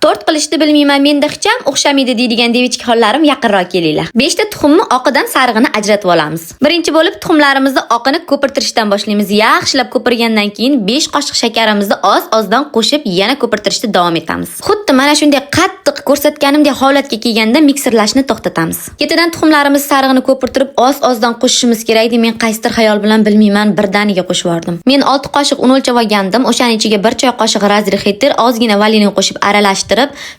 Tort qilishni bilmayman, menda hecham o'xshamaydi deydigan девочка xonlarim, yaqinroq kelinglar. 5 ta tuxumni oqidan sarig'ini ajratib olamiz. Birinchi bo'lib tuxumlarimizni oqini ko'pirtirishdan boshlaymiz. Yaxshilab ko'pirgandan keyin 5 qoshiq shakarimizni oz-ozdan qo'shib, yana ko'pirtirishda davom etamiz. Xuddi mana shunday qattiq ko'rsatganimdek holatga kelganda mikserlashni to'xtatamiz. Ketidan tuxumlarimiz sarig'ini ko'pirtirib, oz-ozdan qo'shishimiz kerak edi. Men qaysidir xayol bilan, bilmayman, birdaniga qo'shib yubordim. Men 6 qoshiq un o'lchab olgandim. O'shaning ichiga 1 choy qoshiq разрыхлитель, ozgina vanilin qo'shib aralashtirib,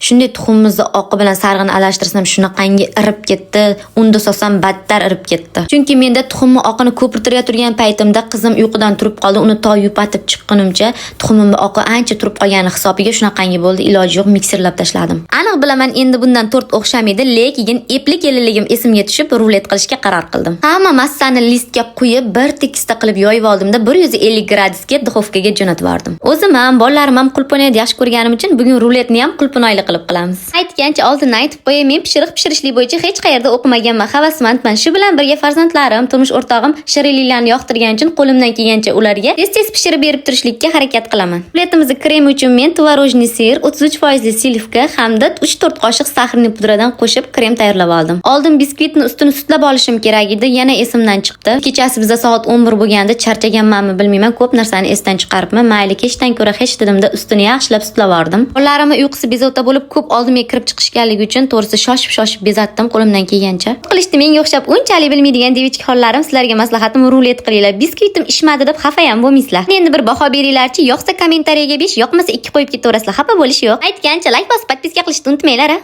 shunday tuxumimizni oqi bilan sarig'ini aralashtirsam, shunaqangi irib ketdi. Unda solsam, battar irib ketdi. Chunki menda tuxumni oqini ko'pirtirib turgan paytimda qizim uyqudan turib qoldi. Uni to yupatib chiqqunimcha tuxumimni oqi ancha turib qolgani hisobiga shunaqangi bo'ldi. Iloji yo'q, mikserlab tashladim. Aniq bilaman, endi bundan tort o'xshamaydi, lekin epli kelinligim esimga tushib, rulet qilishga qaror qildim. Hamma massani listga quyib, bir tekisda qilib yoyib oldimda 150 gradusga duxovkaga jo'natib yubordim. O'zim ham, bolalarim ham qulpinayni yaxshi ko'rganim uchun bugun ruletni ham qulpinoyli qilib qilamiz. Aytgancha, oldindan aytib qo'yay, men pishiriq pishirishlik bo'yicha hech qayerda o'qimaganman, havasmandman. Shu bilan birga farzandlarim, turmush o'rtog'im shirinliklarni yoqtirgani uchun qo'limdan kelgancha ularga tez-tez pishirib berib turishlikka harakat qilaman. Ruletimizni kremi uchun men творожный сыр, 33 foizli сливка hamda 3-4 qoshiq сахарный pudradan qo'shib krem tayyorlab oldim. Oldin biskvitni ustini sutlab olishim kerak edi, yana esimdan chiqdi. Kechasi biza soat 11 bo'lganda charchaganmanmi, bilmayman, ko'p narsani esdan chiqaribman. Mayli, kechdan ko'ra hech dedimda, ustini yaxshilab sutlab yubordim. Bolalarimni uyqusi bezovta bo'lib, ko'p oldimga kirib chiqishganligi uchun, to'g'risi, shoshib-shoshib bezatdim qo'limdan kelgancha. Qilishni menga o'xshab unchalik bilmaydigan девочка xonlarim, sizlarga maslahatim: rulet qilinglar. Biskvitim ishmadi deb xafa ham bo'lmaysizlar. Endi bir baho beringlarchi, yoqsa kommentariyaga 5, yoqmasa 2 qo'yib ketaverasizlar. Xafa bo'lish yo'q. Aytgancha, layk bosib, подписка qilishni unutmanglar. A.